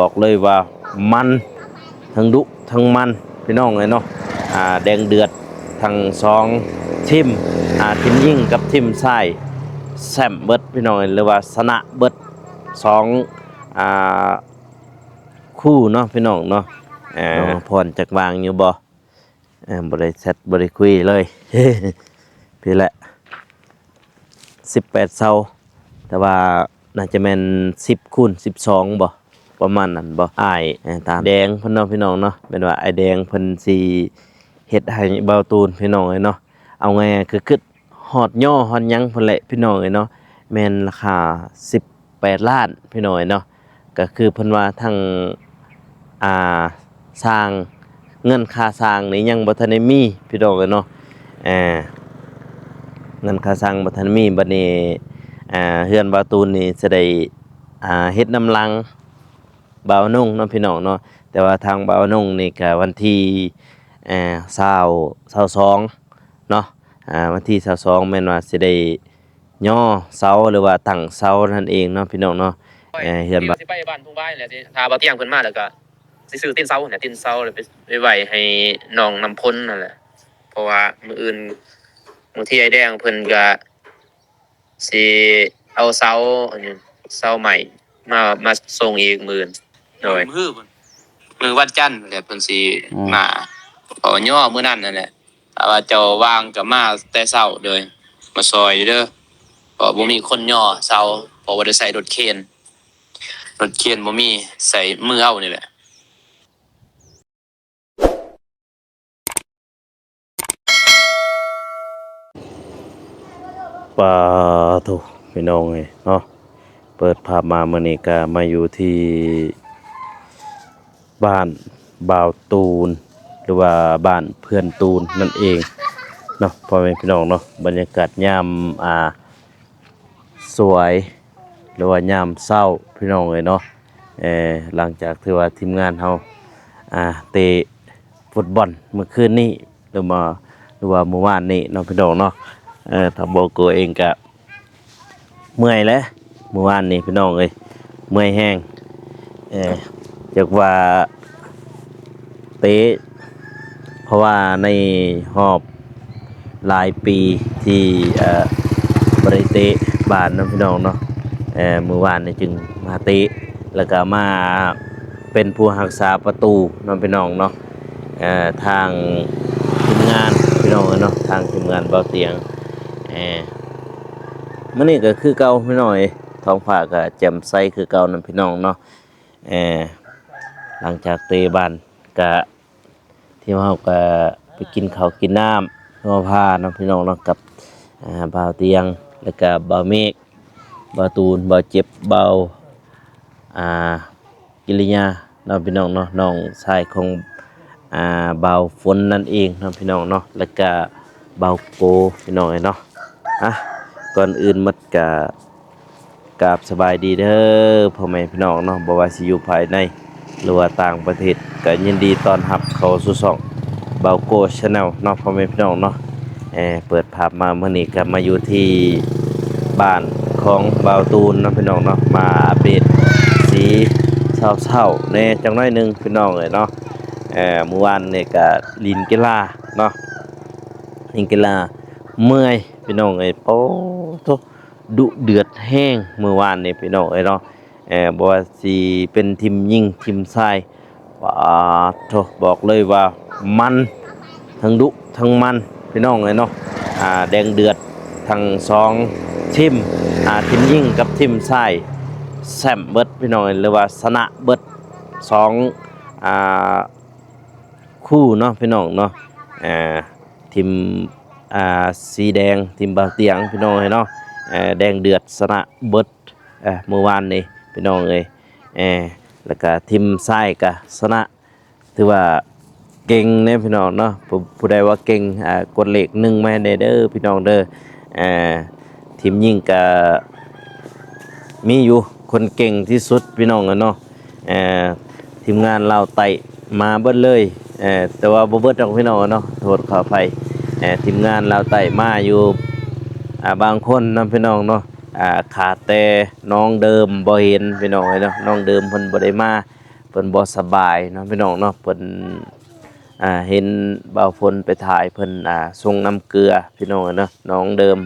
ບອກເລີຍວ່າມັນ ທັງດຸທັງມັນພີ່ນ້ອງເອີຍເນາະ. ອ່າ ແດງເດືອດທັງສອງທີມ ອ່າ ທີມຍິງກັບທີມຊາຍ ແຊມເບິດພີ່ນ້ອງເອີຍ ຫຼືວ່າຊະນະເບິດສອງ ອ່າ ຄູ່ເນາະພີ່ນ້ອງເນາະ. ເອີ ນ້ອງພອນຈັກວ່າງຢູ່ບໍ່? ເອີ ບໍ່ໄດ້ແຊັດ ບໍ່ໄດ້ຄຸຍເລີຍ ພີ້ແຫຼະ ສິບແປດເສົາ ແຕ່ວ່າໜ້າຈະແມ່ນສິບຄູນສິບສອງບໍ່ ປະມານນັ້ນບໍ່ ອ້າຍ ເອີ ຕາມແດງເພິ່ນເນາະພີ່ນ້ອງເນາະ. ແມ່ນວ່າອ້າຍແດງເພິ່ນຊິເຮັດໃຫ້ບ່າວຕູນພີ່ນ້ອງເອີຍເນາະ. ເອົາງ່າຍໆ ຄືຄິດ ຮອດຍໍຮອດຫຍັງພຸ້ນແຫຼະພີ່ນ້ອງເອີຍເນາະ. ແມ່ນລາຄາສິບແປດລ້ານພີ່ນ້ອງເອີຍເນາະ. ກໍຄືເພິ່ນວ່າທັງ ອ່າ ສ້າງ ເງິນຄ່າສ້າງນີ້ຍັງບໍ່ທັນໄດ້ມີພີ່ນ້ອງເອີຍເນາະ. ເອີ ເງິນຄ່າສ້າງບໍ່ທັນມີ. ບັດນີ້ ອ່າ ເຮືອນບ່າວຕູນນີ້ຈະໄດ້ ອ່າ ເຮັດນຳຫຼັງບ່າວນົງເນາະພີ່ນ້ອງເນາະ. ແຕ່ວ່າທາງບ່າວນົງນີ້ກໍວັນທີ ເອີ ຊາວ ຊາວສອງເນາະ. ອ່າ ວັນທີຊາວສອງແມ່ນວ່າຊິໄດ້ຍໍເສົາ ຫຼືວ່າຕັ້ງເສົານັ້ນເອງເນາະພີ່ນ້ອງເນາະ. ເອີ ເຮືອນບ້ານ ຊິໄປບ້ານຜູ້ວາຍແຫຼະ ຊິຖ້າບ່າວຕຽງເພິ່ນມາແລ້ວກໍຊິຊື້ຕີນເສົາຫັ້ນແຫຼະ ຕີນເສົາແລ້ວໄປ ໄປໄວ້ໃຫ້ນ້ອງນ້ຳຝົນນັ້ນແຫຼະ. ເພາະວ່າມື້ອື່ນ ບາງທີອ້າຍແດງເພິ່ນກໍຊິເອົາເສົາ ອັນນີ້ ເສົາໄມ້ມາ ມາສົ່ງອີກມື້ອື່ນ. ໂດຍ ມື້ ມື້ວັນຈັນແຫຼະເພິ່ນຊິ ອືມ ມາ ເພາະຍໍມື້ນັ້ນນັ້ນແຫຼະ. ຖ້າວ່າເຈົ້າວ່າງກໍມາແຕ່ເຊົ້າເດີ ມາຊ່ອຍເດີ ເພາະບໍ່ມີຄົນຍໍເສົາ ເພາະວ່າໄດ້ໃຊ້ລົດເຄນ ລົດເຄນບໍ່ມີ ໃຊ້ມືເອົານີ້ແຫຼະ. ປາໂທ້ ພີ່ນ້ອງເອີຍເນາະ. ເປີດພາບມາມື້ນີ້ກໍມາຢູ່ທີ່ບ້ານບ່າວຕູນ ຫຼືວ່າບ້ານເພື່ອນຕູນນັ້ນເອງເນາະ ພໍ່ແມ່ພີ່ນ້ອງເນາະ. ບັນຍາກາດຍາມ ອ່າ ສວຍ ຫຼືວ່າຍາມເຊົ້າພີ່ນ້ອງເອີຍເນາະ. ເອີ ຫຼັງຈາກທີ່ວ່າທີມງານເຮົາ ອ່າ ເຕະຟຸດບອນມື້ຄືນນີ້ ຫຼືວ່າ ຫຼືວ່າມື້ວານນີ້ເນາະພີ່ນ້ອງເນາະ. ເອີ ທາງບ່າວໂກເອງກະເມື່ອຍແຫຼະ ມື້ວານນີ້ພີ່ນ້ອງເອີຍ ເມື່ອຍແຮງ. ເອີ ຈັກວ່າເຕະ ເພາະວ່າໃນຮອບ ຫຼາຍປີທີ່ ເອີ ບໍ່ໄດ້ເຕະບານເນາະພີ່ນ້ອງເນາະ. ເອີ ມື້ວານນີ້ຈຶ່ງມາເຕະ ແລ້ວກໍມາເປັນຜູ້ຮັກສາປະຕູເນາະພີ່ນ້ອງເນາະ. ເອີ ທາງທີມງານພີ່ນ້ອງເນາະ ທາງທີມງານເບົາຕຽງ ເອີ ມື້ນີ້ກໍຄືເກົ່າພີ່ນ້ອງເອີຍ ທ້ອງຟ້າກໍແຈ່ມໃສຄືເກົ່ານຳພີ່ນ້ອງເນາະ. ເອີ ຫຼັງຈາກເຕະບານກະ ທີມເຮົາກໍໄປກິນເຂົ້າກິນນ້ຳຫົວຜາເນາະພີ່ນ້ອງເນາະ ກັບ ອ່າ ບ່າວຕຽງ ແລ້ວກໍບ່າວເມກ ບ່າວຕູນ ບ່າວເຈັບ ບ່າວ ອ່າ ກິລິຍາເນາະພີ່ນ້ອງເນາະ ນ້ອງຊາຍຂອງ ອ່າ ບ່າວຝົນນັ້ນເອງເນາະພີ່ນ້ອງເນາະ ແລ້ວກໍບ່າວໂກພີ່ນ້ອງເອີຍເນາະ. ອ່ະ ກ່ອນອື່ນໝົດກໍ ກາບສະບາຍດີເດີພໍ່ແມ່ພີ່ນ້ອງເນາະ ບໍ່ວ່າຊິຢູ່ພາຍໃນ ຫຼືວ່າຕ່າງປະເທດ ກໍຍິນດີຕ້ອນຮັບເຂົ້າສູ່ຊ່ອງບ່າວໂກ Channel ເນາະ ພໍ່ແມ່ພີ່ນ້ອງເນາະ. ເອີ ເປີດພາບມາມື້ນີ້ກໍມາຢູ່ທີ່ບ້ານຂອງບ່າວຕູນເນາະພີ່ນ້ອງເນາະ ມາອັບເດດສີເຊົ້າໆແດ່ຈັກໜ້ອຍໜຶ່ງພີ່ນ້ອງເອີຍເນາະ. ເອີ ມື້ວານນີ້ກໍຫຼິ້ນກິລາເນາະ ຫຼິ້ນກິລາເມື່ອຍພີ່ນ້ອງເອີຍ ໂອ້ໂທ້ ດຸເດືອດແຮງມື້ວານນີ້ພີ່ນ້ອງເອີຍເນາະ. ເອີ ບໍ່ວ່າຊິເປັນທີມຍິງທີມຊາຍ ປາດໂທ້ ບອກເລີຍວ່າມັນ ທັງດຸທັງມັນພີ່ນ້ອງເອີຍເນາະ. ອ່າ ແດງເດືອດທັງສອງທີມ ອ່າ ທີມຍິງກັບທີມຊາຍ ແຊມເບິດພີ່ນ້ອງເອີຍ ຫຼືວ່າຊະນະເບິດສອງ ອ່າ ຄູ່ເນາະພີ່ນ້ອງເນາະ. ເອີ ທີມ ອ່າ ສີແດງ ທີມບ່າວຕຽງພີ່ນ້ອງເອີຍເນາະ ເອີ ແດງເດືອດຊະນະເບິດ ເອີ ມື້ວານນີ້ພີ່ນ້ອງເອີຍ. ເອີ ແລ້ວກະທີມຊາຍກະຊະນະ ຖືວ່າເກັ່ງເດ້ພີ່ນ້ອງເນາະ. ຜູ້ ຜູ້ໃດວ່າເກັ່ງ ອ່າ ກົດເລກໜຶ່ງມາໃຫ້ແດ່ເດີພີ່ນ້ອງເດີ. ເອີ ທີມຍິງກະມີຢູ່ຄົນເກັ່ງທີ່ສຸດພີ່ນ້ອງເອີຍເນາະ. ເອີ ທີມງານລາວໃຕ້ມາເບິດເລີຍ ເອີ ແຕ່ວ່າບໍ່ເບິດດອກພີ່ນ້ອງເນາະ ໂທດຂໍອະໄພ. ເອີ ທີມງານລາວໃຕ້ມາຢູ່ ອ່າ ບາງຄົນນຳພີ່ນ້ອງເນາະ ອ່າ ຂາດແຕ່ນ້ອງເດີມບໍ່ເຫັນພີ່ນ້ອງເອີຍເນາະ. ນ້ອງເດີມເພິ່ນບໍ່ໄດ້ມາ ເພິ່ນບໍ່ສະບາຍເນາະພີ່ນ້ອງເນາະ ເພິ່ນ ອ່າ ເຫັນບ່າວຝົນໄປຖ່າຍເພິ່ນ ອ່າ ສົ່ງນ້ຳເກືອພີ່ນ້ອງເອີຍເນາະ ໜອງເດີມ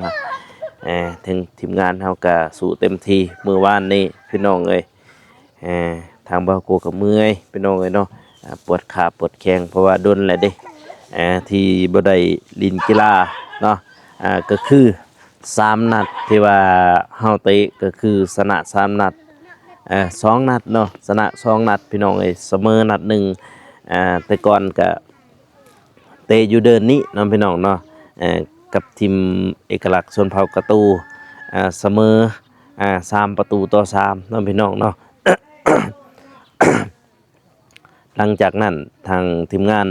ເອີ ເຖິງທີມງານເຮົາກະສູ້ເຕັມທີ່ມື້ວານນີ້ພີ່ນ້ອງເອີຍ ເອີ ທາງບ່າວໂກກໍເມື່ອຍພີ່ນ້ອງເອີຍເນາະ ອ່າ ປວດຂາປວດແຂ້ງ ເພາະວ່າດົນແລ້ວເດ້ ເອີ ທີ່ບໍ່ໄດ້ຫຼິ້ນກິລາເນາະ ອ່າ ກໍຄື ສາມນັດທີ່ວ່າເຮົາເຕະກໍຄືຊະນະສາມນັດ ເອີ ສອງນັດເນາະ ຊະນະສອງນັດພີ່ນ້ອງເອີຍ ສະເໝີນັດໜຶ່ງ ອ່າ ແຕ່ກ່ອນກະເຕະຢູ່ເດີ່ນນີ້ເນາະພີ່ນ້ອງເນາະ ເອີ ກັບທີມເອກະລັກຊົນເຜົ່າກະຕູ ອ່າ ສະເໝີ ອ່າ ສາມປະຕູຕໍ່ສາມເນາະພີ່ນ້ອງເນາະ. ຫຼັງຈາກນັ້ນທາງທີມງານ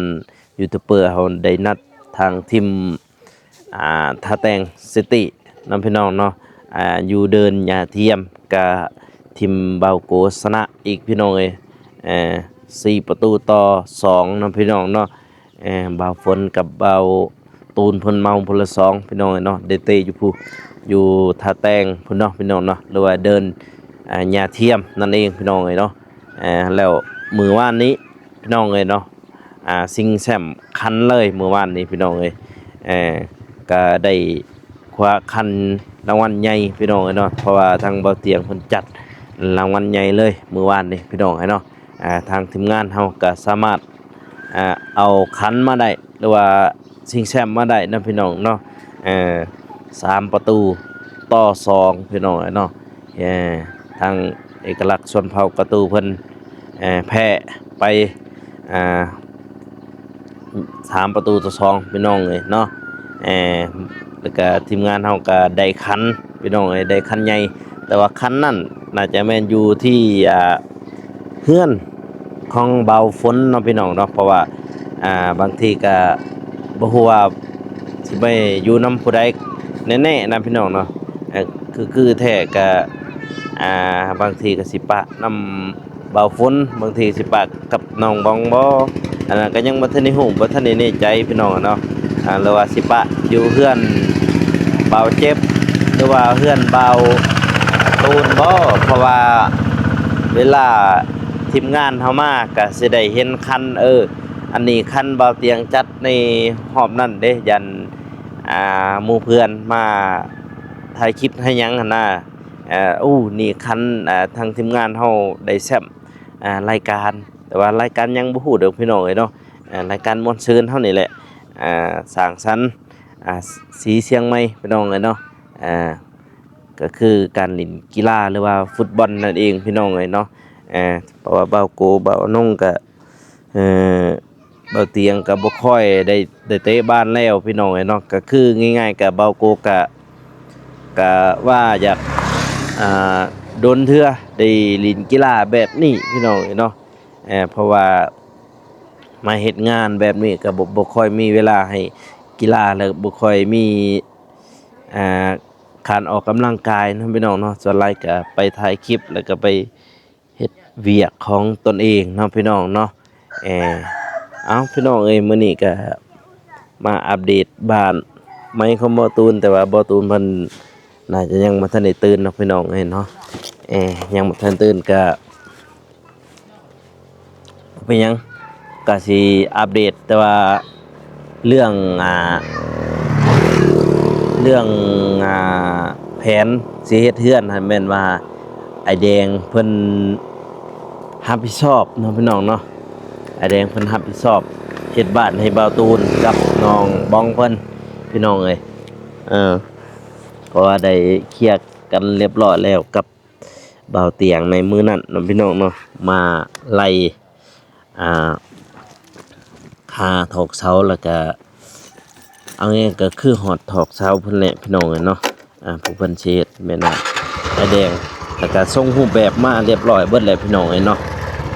ຢູທູບເບີເຮົາໄດ້ນັດທາງທີມ ອ່າ ທ່າແຕ່ງຊິຕີ້ເນາະພີ່ນ້ອງເນາະ ອ່າ ຢູ່ເດີ່ນຫຍ້າທຽມ ກະທີມບ່າວໂກຊະນະອີກພີ່ນ້ອງເອີຍ ເອີ ສີ່ປະຕູຕໍ່ສອງເນາະພີ່ນ້ອງເນາະ ເອີ ບ່າວຝົນກັບບ່າວ ຕູນເພິ່ນເມົາພຸ້ນລະສອງພີ່ນ້ອງເອີຍເນາະ ໄດ້ເຕະຢູ່ພຸ້ນ ຢູ່ທ່າແຕ່ງພຸ້ນເນາະພີ່ນ້ອງເນາະ ຫຼືວ່າເດີ່ນ ອ່າ ຫຍ້າທຽມນັ້ນເອງພີ່ນ້ອງເອີຍເນາະ ແລ້ວມື້ວານນີ້ພີ່ນ້ອງເອີຍເນາະ ຊິງແຊັມຂັນເລີຍມື້ວານນີ້ພີ່ນ້ອງເອີຍ ກໍໄດ້ຄວ້າຂັນລາງວັນໃຫຍ່ພີ່ນ້ອງເອີຍເນາະ ເພາະວ່າທາງບ່າວຕຽງເພິ່ນຈັດລາງວັນໃຫຍ່ເລີຍມື້ວານນີ້ພີ່ນ້ອງເອີຍເນາະ ອ່າ ທາງທີມງານເຮົາກໍສາມາດ ອ່າ ເອົາຂັນມາໄດ້ ຫຼືວ່າຊິງແຊັມມາໄດ້ນຳພີ່ນ້ອງເນາະ ເອີ ສາມປະຕູຕໍ່ສອງພີ່ນ້ອງເນາະ ເອີ ທາງເອກະລັກຊົນເຜົ່າກະຕູເພິ່ນ ເອີ ແພ້ໄປ ອ່າ ສາມປະຕູຕໍ່ສອງພີ່ນ້ອງເອີຍເນາະ ເອີ ແລ້ວກະທີມງານເຮົາກະໄດ້ຂັນພີ່ນ້ອງເອີຍ ໄດ້ຂັນໃຫຍ່ ແຕ່ວ່າຂັນນັ້ນໜ້າຈະແມ່ນຢູ່ທີ່ ອ່າ ເຮືອນຂອງບ່າວຝົນເນາະພີ່ນ້ອງເນາະ ເພາະວ່າ ອ່າ ບາງທີກະບໍ່ຮູ້ວ່າຊິໄປຢູ່ນຳຜູ້ໃດແນ່ໆນະພີ່ນ້ອງເນາະ ເອີ ຄື ຄືແທ້ກະ ອ່າ ບາງທີກະຊິປະນຳ ບ່າວຝົນ ບາງທີຊິປະກັບນ້ອງບອງບໍ ອັນນັ້ນກໍຍັງບໍ່ທັນໄດ້ຮູ້ ບໍ່ທັນໄດ້ແນ່ໃຈພີ່ນ້ອງເນາະ ອ່າ ຫຼືວ່າຊິປະຢູ່ເຮືອນບ່າວເຈັບ ຫຼືວ່າເຮືອນບ່າວຕູນບໍ ເພາະວ່າເວລາທີມງານເຮົາມາກໍຊິໄດ້ເຫັນຄັນ ເອີ ອັນນີ້ຄັນບ່າວຕຽງຈັດໃນຮອບນັ້ນເດ້ ຢ້ານ ອ່າ ໝູ່ເພື່ອນມາຖ່າຍຄລິບໃຫ້ຫຍັງຫັ້ນນາ ເອີ ໂອ້ ນີ້ຄັນ ອ່າ ທາງທີມງານເຮົາໄດ້ແຊ້ມ ອ່າ ລາຍການ ແຕ່ວ່າລາຍການຫຍັງບໍ່ຮູ້ເດີພີ່ນ້ອງເອີຍເນາະ ອ່າ ລາຍການມ່ວນຊື່ນເຮົານີ້ແຫຼະ ອ່າ ສ້າງສັນ ອ່າ ສີຊຽງໃໝ່ພີ່ນ້ອງເອີຍເນາະ ອ່າ ກໍຄືການຫຼິ້ນກິລາ ຫຼືວ່າຟຸດບອນນັ້ນເອງພີ່ນ້ອງເອີຍເນາະ ເພາະວ່າບ່າວໂກ ບ່າວນົງກະ ເອີ ບ່າວຕຽງກໍບໍ່ຄ່ອຍໄດ້ ໄດ້ເຕະບານແລ້ວພີ່ນ້ອງເອີຍເນາະ ກໍຄືງ່າຍໆ ກໍບ່າວໂກກະ ກະວ່າຢາກ ອ່າ ດົນເທື່ອໄດ້ຫຼິ້ນກິລາແບບນີ້ພີ່ນ້ອງເອີຍເນາະ ເພາະວ່າມາເຮັດງານແບບນີ້ກໍບໍ່ ບໍ່ຄ່ອຍມີເວລາໃຫ້ກິລາ ແລະ ບໍ່ຄ່ອຍມີ ອ່າ ການອອກກຳລັງກາຍເນາະພີ່ນ້ອງເນາະ ສ່ວນຫຼາຍກໍໄປຖ່າຍຄລິບ ແລ້ວກໍໄປ ເຮັດວຽກຂອງຕົນເອງເນາະພີ່ນ້ອງເນາະ ເອີ ເອົ້າ ພີ່ນ້ອງເອີຍ ມື້ນີ້ກະມາອັບເດດບ້ານໃໝ່ຂອງບ່າວຕູນ ແຕ່ວ່າບ່າວຕູນເພິ່ນໜ້າຈະຍັງບໍ່ທັນໄດ້ຕື່ນເນາະພີ່ນ້ອງເອີຍເນາະ ເອີ ຍັງບໍ່ທັນຕື່ນ ກະບໍ່ເປັນຫຍັງ ກະຊິອັບເດດ ແຕ່ວ່າ ເລື່ອງ ອ່າ ເລື່ອງ ອ່າ ແຜນຊິເຮັດເຮືອນຫັ້ນແມ່ນວ່າອ້າຍແດງເພິ່ນຮັບຜິດຊອບເນາະພີ່ນ້ອງເນາະ ອ້າຍແດງເພິ່ນຮັບຜິດຊອບເຮັດບ້ານໃຫ້ບ່າວຕູນກັບນ້ອງບອງເພິ່ນພີ່ນ້ອງເອີຍ ເອີ ເພາະວ່າໄດ້ເຄຍກັນລຽບຮ້ອຍແລ້ວກັບ ບ່າວຕຽງໃນມື້ນັ້ນເນາະພີ່ນ້ອງເນາະ ມາໄລ່ ອ່າ ຄາຖອກເສົາ ແລ້ວກະ ເອົາງ່າຍໆ ກໍຄືຮອດຖອກເສົາພຸ້ນແຫຼະພີ່ນ້ອງເອີຍເນາະ ອ່າ ຜູ້ເພິ່ນຊິເຮັດແມ່ນອ້າຍແດງ ແລ້ວກະສົ່ງຮູບແບບມາລຽບຮ້ອຍເບິດແລ້ວພີ່ນ້ອງເອີຍເນາະ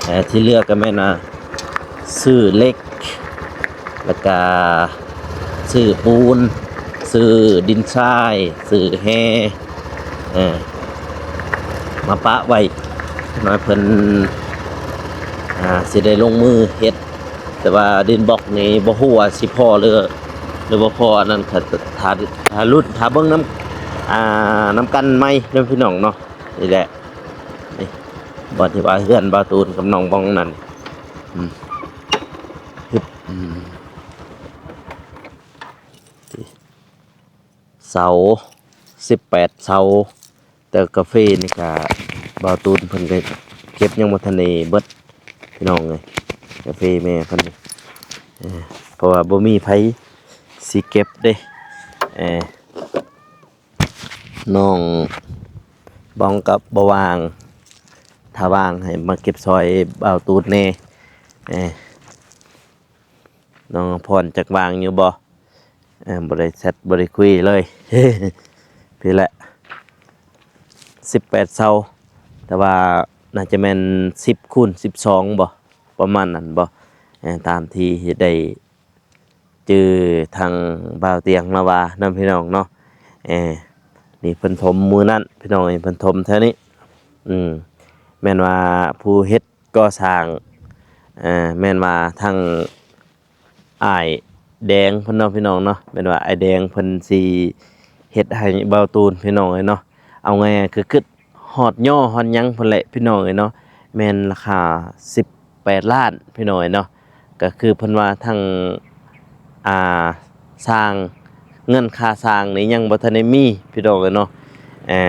ເອີ ທີ່ເຫຼືອກໍແມ່ນ ອ່າ ຊື້ເຫຼັກ ແລ້ວກະຊື້ປູນ ຊື້ດິນຊາຍ ຊື້ແຮ່ ເອີ ມາປະໄວ້ ໜ້ອຍເພິ່ນ ອ່າ ຊິໄດ້ລົງມືເຮັດ ແຕ່ວ່າດິນບລັອກນີ້ບໍ່ຮູ້ວ່າຊິພໍຫຼື ຫຼືບໍ່ພໍ ອັນນັ້ນກໍຖ້າ ຖ້າລຸ້ນ ຖ້າເບິ່ງນຳ ອ່າ ນຳກັນໃໝ່ເດີພີ່ນ້ອງເນາະ ນີ້ແຫຼະ ນີ້ ບ່ອນທີ່ວ່າເຮືອນບ່າວຕູນກັບນ້ອງບອງນັ້ນ ອືມ ຮຶບ ອືມ ເສົາ ສິບແປດເສົາ. ແຕ່ກາເຟນີ້ກະບ່າວຕູນເພິ່ນກະເກັບຍັງບໍ່ທັນໄດ້ເບິດພີ່ນ້ອງເອີຍ ກາເຟແມ່ເພິ່ນນີ້ ເອີ ເພາະວ່າບໍ່ມີໃຜຊິເກັບເດ້ ເອີ ນ້ອງບອງກະບໍ່ວ່າງ ຖ້າວ່າງໃຫ້ມາເກັບຊ່ອຍບ່າວຕູນແດ່ ເອີ ນ້ອງພອນຈັກວ່າງຢູ່ບໍ່? ເອີ ບໍ່ໄດ້ແຊັດ ບໍ່ໄດ້ຄຸຍເລີຍ ພີ້ແຫຼະ ສິບແປດເສົາ ແຕ່ວ່າໜ້າຈະແມ່ນສິບຄູນສິບສອງບໍ່ ປະມານນັ້ນບໍ່ ເອີ ຕາມທີ່ໄດ້ຈື່ທາງບ່າວຕຽງລາວວ່ານຳ ພີ່ນ້ອງເນາະ ເອີ ນີ້ເພິ່ນຖົມມື້ນັ້ນ ພີ່ນ້ອງເອີຍ ເພິ່ນຖົມແຖວນີ້ ອືມ ແມ່ນວ່າຜູ້ເຮັດ ກໍ່ສ້າງ ເອີ ແມ່ນວ່າທາງອ້າຍແດງເພິ່ນເນາະ ພີ່ນ້ອງເນາະ ແມ່ນວ່າອ້າຍແດງເພິ່ນຊິເຮັດໃຫ້ບ່າວຕູນ ພີ່ນ້ອງເອີຍເນາະ ເອົາງ່າຍໆ ຄືຄິດຮອດຍໍຮອດຫຍັງເພິ່ນແຫຼະ ພີ່ນ້ອງເອີຍເນາະ ແມ່ນລາຄາສິບແປດລ້ານ ພີ່ນ້ອງເອີຍເນາະ ກະຄືເພິ່ນວ່າທັງ ອ່າ ສ້າງ ເງິນຄ່າສ້າງນີ້ຍັງບໍ່ທັນໄດ້ມີ ພີ່ນ້ອງເອີຍເນາະ ເອີ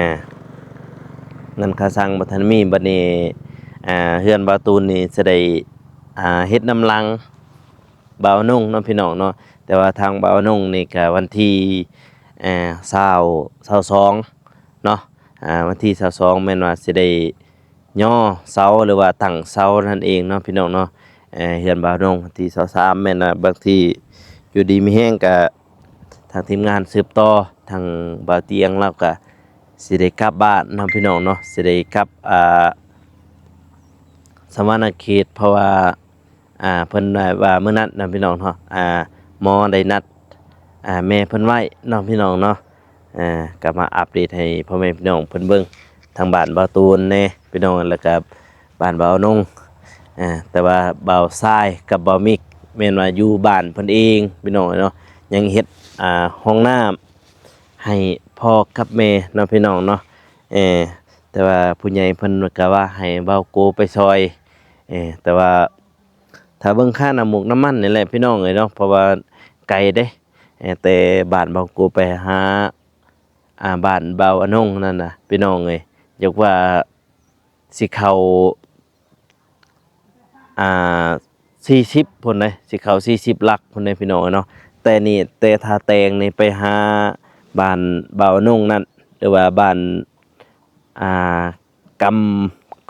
ເງິນຄ່າສ້າງບໍ່ທັນມີ ບັດນີ້ ອ່າ ເຮືອນບ່າວຕູນນີ້ຊິໄດ້ ອ່າ ເຮັດນຳຫຼັງບ່າວນົງເນາະ ພີ່ນ້ອງເນາະ ແຕ່ວ່າທາງບ່າວນົງນີ້ກະວັນທີ ເອີ ຊາວ ຊາວສອງເນາະ ອ່າ ວັນທີຊາວສອງແມ່ນວ່າຊິໄດ້ຍໍເສົາ ຫຼືວ່າຕັ້ງເສົານັ້ນເອງເນາະ ພີ່ນ້ອງເນາະ ເອີ ເຮືອນບ່າວນົງ ວັນທີຊາວສາມແມ່ນວ່າບາງທີຢູ່ດີມີແຮງກະ ທາງທີມງານສືບຕໍ່ ທາງບ່າວຕຽງລາວກະຊິໄດ້ກັບບ້ານເນາະ ພີ່ນ້ອງເນາະ ຊິໄດ້ກັບ ອ່າ ສະຫວັນນະເຂດ ເພາະວ່າ ອ່າ ເພິ່ນໄດ້ວ່າມື້ນັ້ນນະ ພີ່ນ້ອງເນາະ ອ່າ ໝໍໄດ້ນັດ ອ່າ ແມ່ເພິ່ນໄວ້ເນາະ ພີ່ນ້ອງເນາະ ອ່າ ກະມາອັບເດດໃຫ້ພໍ່ແມ່ພີ່ນ້ອງເພິ່ນເບິ່ງ ທາງບ້ານບ່າວຕູນແດ່ ພີ່ນ້ອງ ແລ້ວກະບ້ານບ່າວນົງ ອ່າ ແຕ່ວ່າບ່າວຊາຍກັບບ່າວມິກ ແມ່ນວ່າຢູ່ບ້ານເພິ່ນເອງ ພີ່ນ້ອງເນາະ ຍັງເຮັດ ອ່າ ຫ້ອງນ້ຳໃຫ້ພໍ່ກັບແມ່ເນາະ ພີ່ນ້ອງເນາະ ເອີ ແຕ່ວ່າຜູ້ໃຫຍ່ເພິ່ນກະວ່າໃຫ້ບ່າວໂກໄປຊ່ອຍ ເອີ ແຕ່ວ່າ ຖ້າເບິ່ງຄ່ານ້ຳໝົກນ້ຳມັນນີ້ແຫຼະ ພີ່ນ້ອງເອີຍເນາະ ເພາະວ່າໄກເດ້ ເອີ ແຕ່ບ້ານບ່າວໂກໄປຫາ ອ່າ ບ້ານບ່າວອານົງນັ້ນນະ ພີ່ນ້ອງເອີຍ ຢາກວ່າຊິເຂົ້າ ອ່າ ສີ່ສິບພຸ້ນເດ້ ຊິເຂົ້າສີ່ສິບຫຼັກພຸ້ນເດ້ ພີ່ນ້ອງເອີຍເນາະ ແຕ່ນີ້ ແຕ່ຖ້າແຕ່ງນີ້ໄປຫາບ້ານບ່າວອານົງນັ້ນ ຫຼືວ່າບ້ານ ອ່າ ກຳ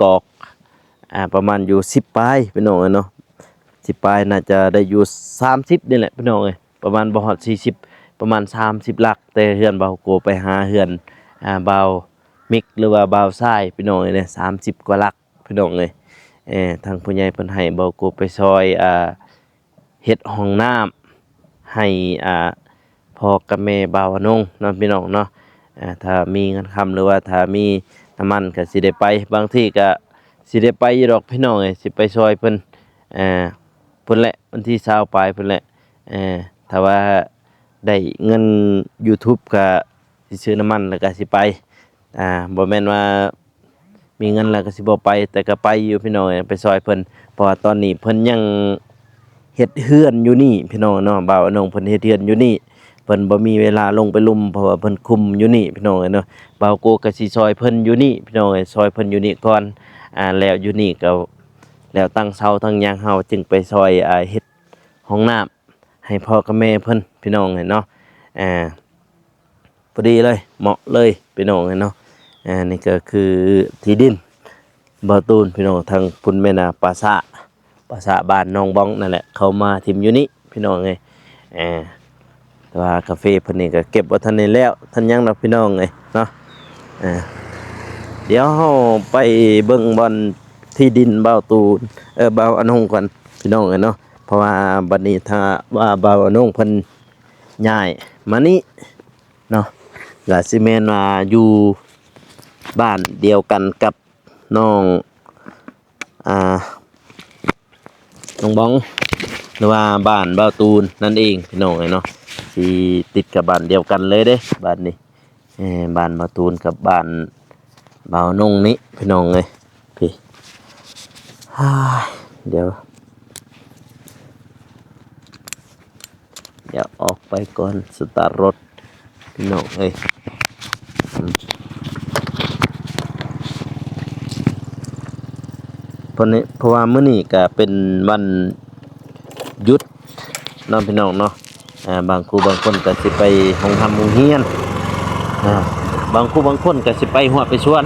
ກອກ ອ່າ ປະມານຢູ່ສິບປາຍ ພີ່ນ້ອງເອີຍເນາະ ສິບປາຍ ໜ້າຈະໄດ້ຢູ່ສາມສິບນີ້ແຫຼະ ພີ່ນ້ອງເອີຍ ປະມານບໍ່ຮອດສີ່ສິບ ປະມານສາມສິບຫຼັກ ແຕ່ເຮືອນບ່າວໂກໄປຫາເຮືອນ ອ່າ ບ່າວມິກ ຫຼືວ່າບ່າວຊາຍ ພີ່ນ້ອງເອີຍ ສາມສິບກວ່າຫຼັກ ພີ່ນ້ອງເອີຍ ເອີ ທາງຜູ້ໃຫຍ່ເພິ່ນໃຫ້ບ່າວໂກໄປຊ່ອຍ ອ່າ ເຮັດຫ້ອງນ້ຳໃຫ້ ອ່າ ພໍ່ກັບແມ່ບ່າວອານົງເນາະ ພີ່ນ້ອງເນາະ ອ່າ ຖ້າມີເງິນຄຳ ຫຼືວ່າຖ້າມີນ້ຳມັນກະຊິໄດ້ໄປ ບາງທີກະຊິໄດ້ໄປຢູ່ດອກ ພີ່ນ້ອງເອີຍ ຊິໄປຊ່ອຍເພິ່ນ ອ່າ ພຸ້ນແຫຼະ ວັນທີຊາວປາຍພຸ້ນແຫຼະ ເອີ ຖ້າວ່າໄດ້ເງິນຢູທູບກະຊິຊື້ນ້ຳມັນ ແລ້ວກະຊິໄປ ອ່າ ບໍ່ແມ່ນວ່າ ມີເງິນແລ້ວກໍຊິບໍ່ໄປ ແຕ່ກໍໄປຢູ່ພີ່ນ້ອງເອີຍ ໄປຊ່ອຍເພິ່ນ ເພາະວ່າຕອນນີ້ເພິ່ນຍັງເຮັດເຮືອນຢູ່ນີ້ພີ່ນ້ອງເນາະ ບ່າວອານົງເພິ່ນເຮັດເຮືອນຢູ່ນີ້ ເພິ່ນບໍ່ມີເວລາລົງໄປລຸ່ມ ເພາະວ່າເພິ່ນຄຸມຢູ່ນີ້ພີ່ນ້ອງເອີຍເນາະ ບ່າວໂກກໍຊິຊ່ອຍເພິ່ນຢູ່ນີ້ພີ່ນ້ອງເອີຍ ຊ່ອຍເພິ່ນຢູ່ນີ້ກ່ອນ ອ່າ ແລ້ວຢູ່ນີ້ກໍ ແລ້ວຕັ້ງເສົາຕັ້ງຫຍັງ ເຮົາຈຶ່ງໄປຊ່ອຍ ອ່າ ເຮັດຫ້ອງນ້ຳ ໃຫ້ພໍ່ກັບແມ່ເພິ່ນພີ່ນ້ອງເອີຍເນາະ ອ່າ ພໍດີເລີຍ ເໝາະເລີຍພີ່ນ້ອງເອີຍເນາະ ອ່າ ນີ້ກໍຄືທີ່ດິນບ່າວຕູນພີ່ນ້ອງ ທາງພຸ້ນແມ່ນ ອ່າ ປາສາ ປາສາບ້ານໜອງບອງນັ້ນແຫຼະ ເຂົາມາຖິ້ມຢູ່ນີ້ພີ່ນ້ອງເອີຍ ອ່າ ແຕ່ວ່າກາເຟເພິ່ນນີ້ກໍເກັບບໍ່ທັນໄດ້ແລ້ວ ທັນຫຍັງດອກພີ່ນ້ອງເອີຍເນາະ ອ່າ ດຽວເຮົາໄປເບິ່ງບ່ອນທີ່ດິນບ່າວຕູນ ເອີ ບ່າວອານົງກ່ອນພີ່ນ້ອງເອີຍເນາະ ເພາະວ່າບັດນີ້ຖ້າວ່າບ່າວອານົງເພິ່ນຍ້າຍມານີ້ເນາະ ກໍຊິແມ່ນວ່າຢູ່ບ້ານດຽວກັນກັບນ້ອງ ອ່າ ນ້ອງບອງ ຫຼືວ່າບ້ານບ່າວຕູນນັ້ນເອງພີ່ນ້ອງເອີຍເນາະ ຊິຕິດກັບບ້ານດຽວກັນເລີຍເດ້ ບ້ານນີ້ ເອີ ບ້ານບ່າວຕູນກັບບ້ານບ່າວນົງນີ້ພີ່ນ້ອງເອີຍ ພີ້ ອ້າຍ ດຽວ ດຽວອອກໄປກ່ອນ ສະຕາດລົດ ພີ່ນ້ອງເອີຍ. ອືມ ເພາະນີ້ ເພາະວ່າມື້ນີ້ກະເປັນວັນຢຸດເນາະ ພີ່ນ້ອງເນາະ. ອ່າ ບາງຄູ່ບາງຄົນກໍຊິໄປໂຮງຮ່ຳໂຮງຮຽນ ອ່າ ບາງຄູ່ບາງຄົນກໍຊິໄປຮວດໄປສວນ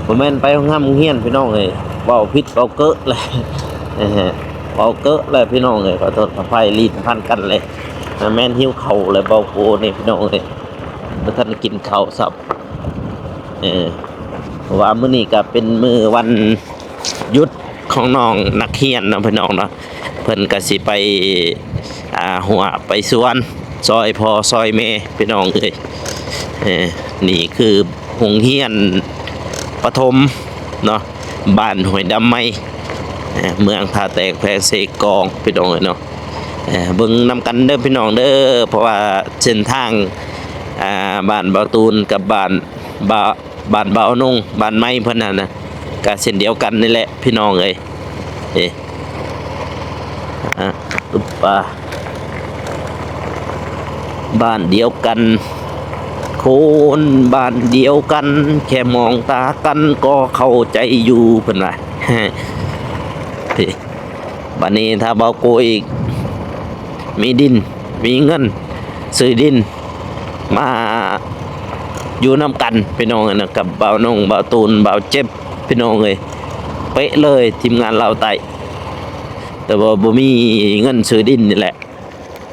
ບໍ່ແມ່ນໄປໂຮງຮ່ຳໂຮງຮຽນ ພີ່ນ້ອງເອີຍ. ເວົ້າຜິດເວົ້າເກີະເລີຍ ເວົ້າເກີະເລີຍ ພີ່ນ້ອງເອີຍ. ຂໍໂທດຂໍອະໄພ ລີ້ນພັນກັນເລີຍ ແມ່ນຫິວເຂົ້າເລີຍ ເວົ້າໂກນີ້ ພີ່ນ້ອງເອີຍ. ບໍ່ທັນໄດ້ກິນເຂົ້າຊ້ຳ ເອີ ເພາະວ່າມື້ນີ້ກໍເປັນມື້ວັນຢຸດຂອງນ້ອງນັກຮຽນເນາະ ພີ່ນ້ອງເນາະ. ເພິ່ນກໍຊິໄປ ອ່າ ຮົວໄປສວນ ຊ່ອຍພໍ່ຊ່ອຍແມ່ ພີ່ນ້ອງເອີຍ. ເອີ ນີ້ຄືໂຮງຮຽນປະຖົມເນາະ ບ້ານຫ້ວຍດຳໃໝ່ ເອີ ເມືອງທ່າແຕກ ແຂວງເຊກອງ ພີ່ນ້ອງເອີຍເນາະ. ເອີ ເບິ່ງນຳກັນເດີ ພີ່ນ້ອງເດີ ເພາະວ່າເສັ້ນທາງ ອ່າ ບ້ານບ່າວຕູນກັບບ້ານບ່າວ ບ້ານບ່າວນົງ ບ້ານໃໝ່ເພິ່ນຫັ້ນນະ ກະເຊັ່ນດຽວກັນນີ້ແຫຼະ ພີ່ນ້ອງເອີຍ. ເອີ ອາ ອຶບ ອາ ບ້ານດຽວກັນ ຄົນບ້ານດຽວກັນ ແຄ່ມອງຕາກັນກໍເຂົ້າໃຈຢູ່ ເພິ່ນວ່າ. ເອີ ບາດນີ້ຖ້າເວົ້າໂກອີກ ມີດິນ ມີເງິນ ຊື້ດິນ ມາຢູ່ນຳກັນ ພີ່ນ້ອງເອີຍນະ ກັບບ່າວນົງ ບ່າວຕູນ ບ່າວເຈັບ ພີ່ນ້ອງເອີຍ. ເປະເລີຍ ທີມງານລາວໃຕ້ ແຕ່ວ່າບໍ່ມີເງິນຊື້ດິນນີ້ແຫຼະ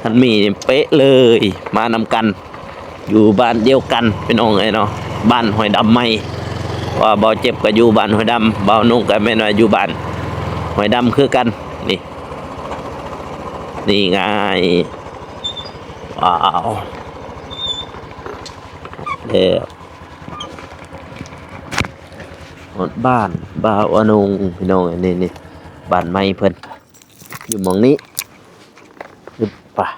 ຄັນມີນີ້ເປະເລີຍ ມານຳກັນ ຢູ່ບ້ານດຽວກັນ ພີ່ນ້ອງເອີຍເນາະ ບ້ານຫ້ວຍດຳໃໝ່. ວ່າບ່າວເຈັບກໍຢູ່ບ້ານຫ້ວຍດຳ ບ່າວນົງກໍແມ່ນວ່າຢູ່ບ້ານຫ້ວຍດຳຄືກັນ. ນີ້ ນີ້ງ່າຍ ວ້າວ ແລ້ວ ຮອດບ້ານບ່າວອານົງ ພີ່ນ້ອງເອີຍ. ນີ້ ນີ້ ບ້ານໃໝ່ເພິ່ນ ຢູ່ໝ່ອງນີ້ ອຶບ ປະ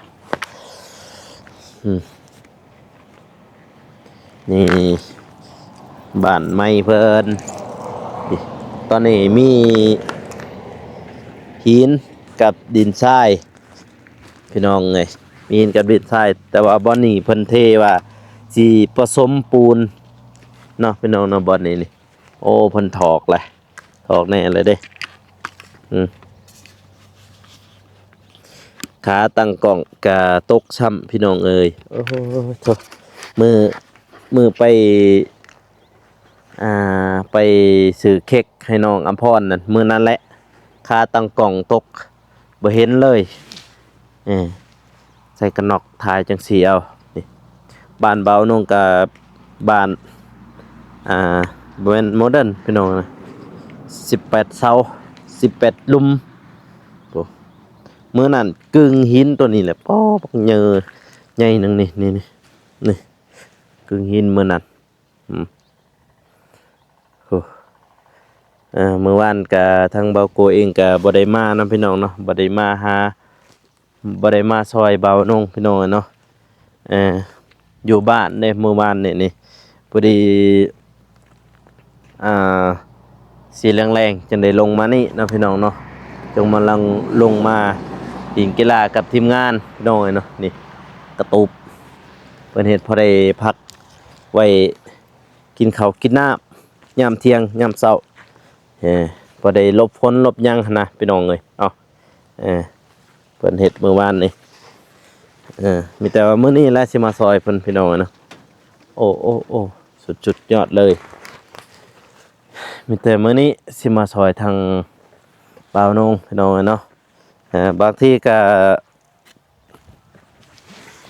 ອືມ ນີ້ບ້ານໃໝ່ເພິ່ນ. ນີ້ ຕອນນີ້ມີຫີນກັບດິນຊາຍ ພີ່ນ້ອງເອີຍ ມີຫີນກັບດິນຊາຍ ແຕ່ວ່າບ່ອນນີ້ເພິ່ນເທວ່າຊິປະສົມປູນເນາະ ພີ່ນ້ອງເນາະ. ບ່ອນນີ້ນີ້ ໂອ້ ເພິ່ນຖອກແຫຼະ ຖອກແນ່ເລີຍເດ້. ອືມ ຂາຕັ້ງກ້ອງກະຕົກຊ້ຳ ພີ່ນ້ອງເອີຍ. ໂອ້ໂຫ ມື້ ມື້ໄປ ອ່າ ໄປຊື້ເຄັກໃຫ້ນ້ອງອຳພອນນັ້ນ ມື້ນັ້ນແຫຼະ ຂາຕັ້ງກ້ອງຕົກ ບໍ່ເຫັນເລີຍ. ເອີ ໃສ່ກະໜອກຖ່າຍຈັ່ງຊີ້ເອົາ. ນີ້ ບ້ານບ່າວນົງກະບ້ານ ອ່າ ບໍ່ແມ່ນໂມເດີນ ພີ່ນ້ອງນະ ສິບແປດເສົາ ສິບແປດລຸ່ມ. ໂອ້ ມື້ນັ້ນກຶ່ງຫີນໂຕນີ້ແຫຼະ ປໍ ບັກໃຫຍ່ ໃຫຍ່ໜຶ່ງນີ້ ນີ້ ນີ້ ນີ້ ກຶ່ງຫີນມື້ນັ້ນ. ອືມ ໂອ້ ເອີ ມື້ວານກະທາງບ່າວໂກເອງກະບໍ່ໄດ້ມານຳ ພີ່ນ້ອງເນາະ ບໍ່ໄດ້ມາຫາ ບໍ່ໄດ້ມາຊ່ອຍບ່າວນົງ ພີ່ນ້ອງເອີຍເນາະ. ເອີ ຢູ່ບ້ານເດ້ ມື້ວານນີ້ນີ້ ພໍດີ ອ່າ ສີແລງໆ ຈຶ່ງໄດ້ລົງມານີ້ເນາະ ພີ່ນ້ອງເນາະ ຈຶ່ງມາ ລົງມາຫຼິ້ນກິລາກັບທີມງານ ພີ່ນ້ອງເອີຍເນາະ. ນີ້ ກະຕູບ ເພິ່ນເຮັດພໍໄດ້ພັກໄວ້ ກິນເຂົ້າກິນນ້ຳຍາມທ່ຽງຍາມເຊົ້າ ເອີ ພໍໄດ້ຫຼົບຝົນຫຼົບຫຍັງຫັ້ນນະ ພີ່ນ້ອງເອີຍ. ເອົາ ເອີ ເພິ່ນເຮັດມື້ວານນີ້ ເອີ ມີແຕ່ວ່າມື້ນີ້ແຫຼະຊິມາຊ່ອຍເພິ່ນ ພີ່ນ້ອງເນາະ. ໂອ້ ໂອ້ ໂອ້ ສຸດ ສຸດຍອດເລີຍ ມີແຕ່ມື້ນີ້ຊິມາຊ່ອຍທາງບ່າວນົງ ພີ່ນ້ອງເນາະ. ເອີ ບາງທີກະ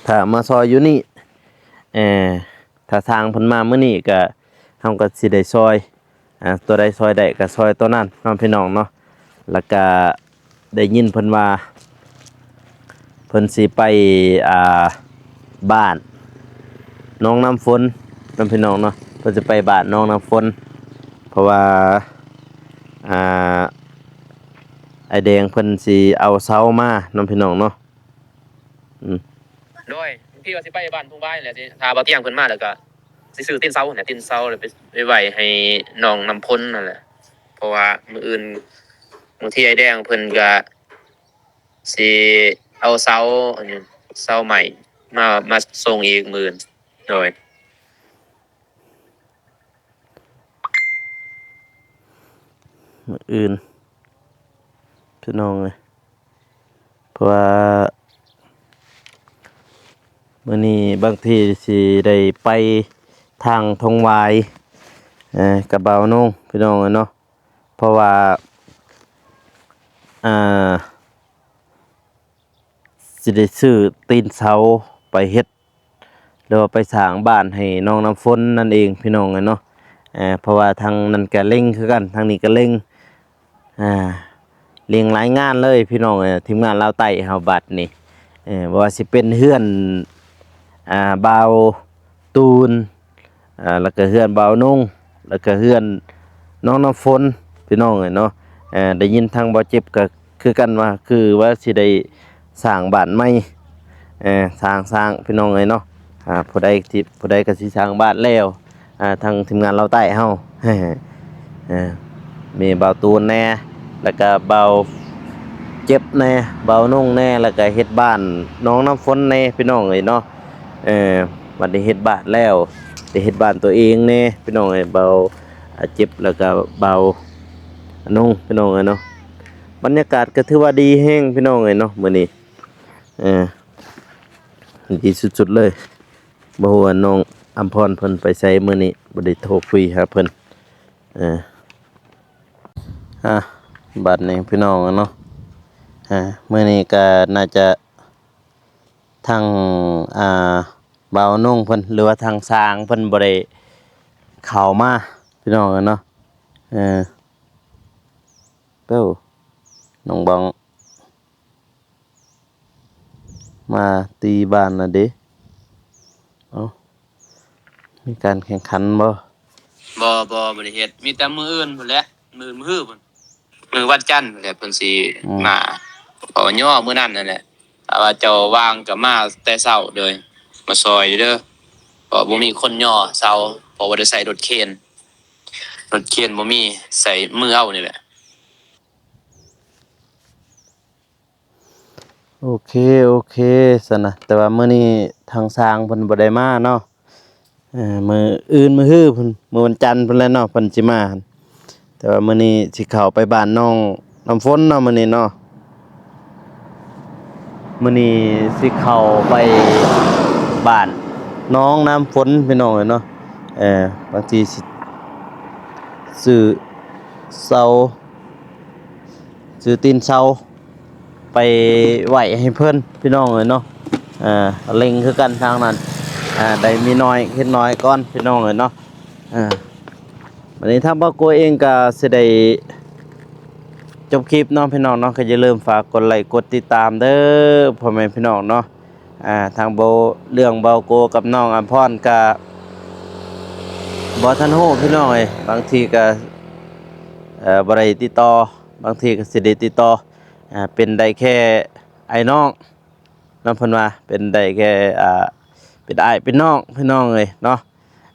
ຖ້າມາຊ່ອຍຢູ່ນີ້ ເອີ ຖ້າຊ່າງເພິ່ນມາມື້ນີ້ກະ ເຮົາກະຊິໄດ້ຊ່ອຍ ອ່າ ຕົວໃດຊ່ອຍໄດ້ກະຊ່ອຍຕົວນັ້ນເນາະ ພີ່ນ້ອງເນາະ. ແລ້ວກະໄດ້ຍິນເພິ່ນວ່າ ເພິ່ນຊິໄປ ອ່າ ບ້ານໜອງນ້ຳຝົນເນາະ ພີ່ນ້ອງເນາະ ເພິ່ນຊິໄປບ້ານໜອງນ້ຳຝົນ ເພາະວ່າ ອ່າ ອ້າຍແດງເພິ່ນຊິເອົາເສົາມາເນາະ ພີ່ນ້ອງເນາະ. ອືມ ໂດຍ ບາງທີວ່າຊິໄປບ້ານທົ່ງວາຍແຫຼະ ຊິຖ້າບ່າວຕຽງເພິ່ນມາແລ້ວກະຊິຊື້ຕີນເສົາຫັ້ນແຫຼະ ຕີນເສົາແລ້ວໄປ ໄປໄວ້ໃຫ້ໜອງນ້ຳຝົນຫັ້ນແຫຼະ ເພາະວ່າມື້ອື່ນ ບາງທີອ້າຍແດງເພິ່ນກະຊິເອົາເສົາ ອັນນີ້ ເສົາໄມ້ມາ ມາສົ່ງອີກມື້ອື່ນ. ໂດຍ ມື້ອື່ນ ພີ່ນ້ອງເອີຍ ເພາະວ່າມື້ນີ້ບາງທີຊິໄດ້ໄປທາງທົ່ງຫວາຍ ເອີ ກັບບ່າວນົງ ພີ່ນ້ອງເອີຍເນາະ. ເພາະວ່າ ອ່າ ຊິໄດ້ຊື້ຕີນເສົາໄປເຮັດ ຫຼືວ່າໄປສ້າງບ້ານໃຫ້ນ້ອງນ້ຳຝົນນັ້ນເອງ ພີ່ນ້ອງເອີຍເນາະ. ເພາະວ່າທາງນັ້ນກະເລັ່ງຄືກັນ ທາງນີ້ກະເລັ່ງ ອ່າ ເລັ່ງຫຼາຍງານເລີຍ ພີ່ນ້ອງເອີຍ ທີມງານລາວໃຕ້ເຮົາບັດນີ້. ເອີ ບໍ່ວ່າຊິເປັນເຮືອນ ອ່າ ບ່າວຕູນ ອ່າ ແລ້ວກະເຮືອນບ່າວນົງ ແລ້ວກະເຮືອນນ້ອງນ້ຳຝົນ ພີ່ນ້ອງເອີຍເນາະ. ເອີ ໄດ້ຍິນທາງບ່າວເຈັບກະຄືກັນວ່າ ຄືວ່າຊິໄດ້ສ້າງບ້ານໃໝ່ ເອີ ສ້າງ ສ້າງ ພີ່ນ້ອງເອີຍເນາະ. ອ່າ ຜູ້ໃດທີ່ ຜູ້ໃດກະຊິສ້າງບ້ານແລ້ວ ອ່າ ທາງທີມງານລາວໃຕ້ເຮົາ ເອີ ມີບ່າວຕູນແດ່ ແລ້ວກະບ່າວເຈັບແດ່ ບ່າວນົງແດ່ ແລ້ວກະເຮັດບ້ານນ້ອງນ້ຳຝົນແດ່ ພີ່ນ້ອງເອີຍເນາະ. ເອີ ບັດໄດ້ເຮັດບ້ານແລ້ວ ໄດ້ເຮັດບ້ານຕົວເອງແດ່ ພີ່ນ້ອງເອີຍ ບ່າວ ອ່າ ເຈັບ ແລ້ວກະບ່າວນົງ ພີ່ນ້ອງເອີຍເນາະ. ບັນຍາກາດກະຖືວ່າດີແຮງ ພີ່ນ້ອງເອີຍເນາະ ມື້ນີ້ ເອີ ດີສຸດໆເລີຍ. ບໍ່ຮູ້ວ່ານ້ອງອຳພອນເພິ່ນໄປໃສມື້ນີ້ ບໍ່ໄດ້ໂທຄຸຍຫາເພິ່ນ. ເອີ ອ່າ ບັດນີ້ພີ່ນ້ອງເນາະ ອ່າ ມື້ນີ້ກະໜ້າຈະທາງ ອ່າ ບ່າວນົງເພິ່ນ ຫຼືວ່າທາງຊ່າງເພິ່ນບໍ່ໄດ້ເຂົ້າມາ ພີ່ນ້ອງເນາະ. ເອີ ເອີ ນ້ອງບອງ ມາຕີບ້ານລະເດ. ເອົ້າ ມີການແຂ່ງຂັນບໍ່? ບໍ່ ບໍ່ ບໍ່ໄດ້ເຮັດ ມີແຕ່ມື້ອື່ນພຸ້ນແຫຼະ ມື້ອື່ນ ມື້ຮືພຸ້ນ ມື້ວັນຈັນພຸ້ນແຫຼະ ເພິ່ນຊິ ອືມ ມາ ເພາະວ່າຍໍມື້ນັ້ນຫັ້ນແຫຼະ. ຖ້າວ່າເຈົ້າວ່າງກະມາແຕ່ເຊົ້າເດີ ມາຊ່ອຍເດີ ເພາະບໍ່ມີຄົນຍໍເສົາ ເພາະວ່າໄດ້ໃຊ້ລົດເຄນ ລົດເຄນບໍ່ມີ ໃຊ້ມືເອົານີ້ແຫຼະ. ໂອເຄ ໂອເຄຊັ້ນນະ ແຕ່ວ່າມື້ນີ້ທາງຊ່າງເພິ່ນບໍ່ໄດ້ມາເນາະ. ເອີ ມື້ອື່ນ ມື້ຮືພຸ້ນ ມື້ວັນຈັນພຸ້ນແຫຼະເນາະ ເພິ່ນຊິມາ. ແຕ່ວ່າມື້ນີ້ຊິເຂົ້າໄປບ້ານນ້ອງນ້ຳຝົນເນາະ ມື້ນີ້ເນາະ ມື້ນີ້ຊິເຂົ້າໄປບ້ານນ້ອງນ້ຳຝົນ ພີ່ນ້ອງເອີຍເນາະ. ເອີ ບາງທີຊິຊື້ເສົາ ຊື້ຕີນເສົາໄປໄວ້ໃຫ້ເພິ່ນ ພີ່ນ້ອງເອີຍເນາະ. ເອີ ເລັ່ງຄືກັນທາງນັ້ນ ເອີ ໄດ້ມີໜ້ອຍເຮັດໜ້ອຍກ່ອນ ພີ່ນ້ອງເອີຍເນາະ. ເອີ ບັດນີ້ທາງບ່າວໂກເອງກະຊິໄດ້ຈົບຄລິບເນາະ ພີ່ນ້ອງເນາະ. ກະຢ່າລືມຝາກກົດໄລກົດຕິດຕາມເດີ ພໍ່ແມ່ພີ່ນ້ອງເນາະ. ອ່າ ທາງເວົ້າເລື່ອງບ່າວໂກກັບນ້ອງອຳພອນກະບໍ່ທັນຮູ້ ພີ່ນ້ອງເອີຍ ບາງທີກະ ເອີ ບໍ່ໄດ້ຕິດຕໍ່ ບາງທີກະຊິໄດ້ຕິດຕໍ່ ອ່າ ເປັນໄດ້ແຄ່ອ້າຍນ້ອງເນາະ ເພິ່ນວ່າເປັນໄດ້ແຄ່ ອ່າ ເປັນອ້າຍເປັນນ້ອງ ພີ່ນ້ອງເອີຍເນາະ.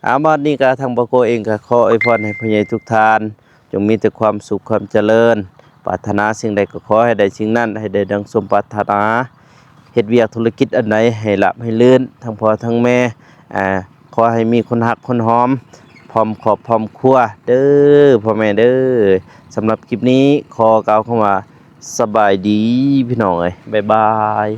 ອ່າ ບັດນີ້ກະທາງບ່າວໂກເອງກະຂໍອວຍພອນໃຫ້ພໍ່ໃຫຍ່ທຸກທ່ານ ຈົ່ງມີແຕ່ຄວາມສຸກຄວາມຈະເລີນ ປາດຖະໜາສິ່ງໃດກໍຂໍໃຫ້ໄດ້ສິ່ງນັ້ນ ໃຫ້ໄດ້ດັ່ງສົມປາດຖະໜາ ເຮັດວຽກທຸລະກິດອັນໃດໃຫ້ລາບໃຫ້ລື່ນ ທັງພໍ່ທັງແມ່ ອ່າ ຂໍໃຫ້ມີຄົນຮັກຄົນຫອມ ພ້ອມຄອບພ້ອມຄົວເດີ ພໍ່ແມ່ເດີ. ສຳລັບຄລິບນີ້ຂໍກ່າວຄຳວ່າ ສະບາຍດີ ພີ່ນ້ອງເອີຍ ບາຍບາຍ.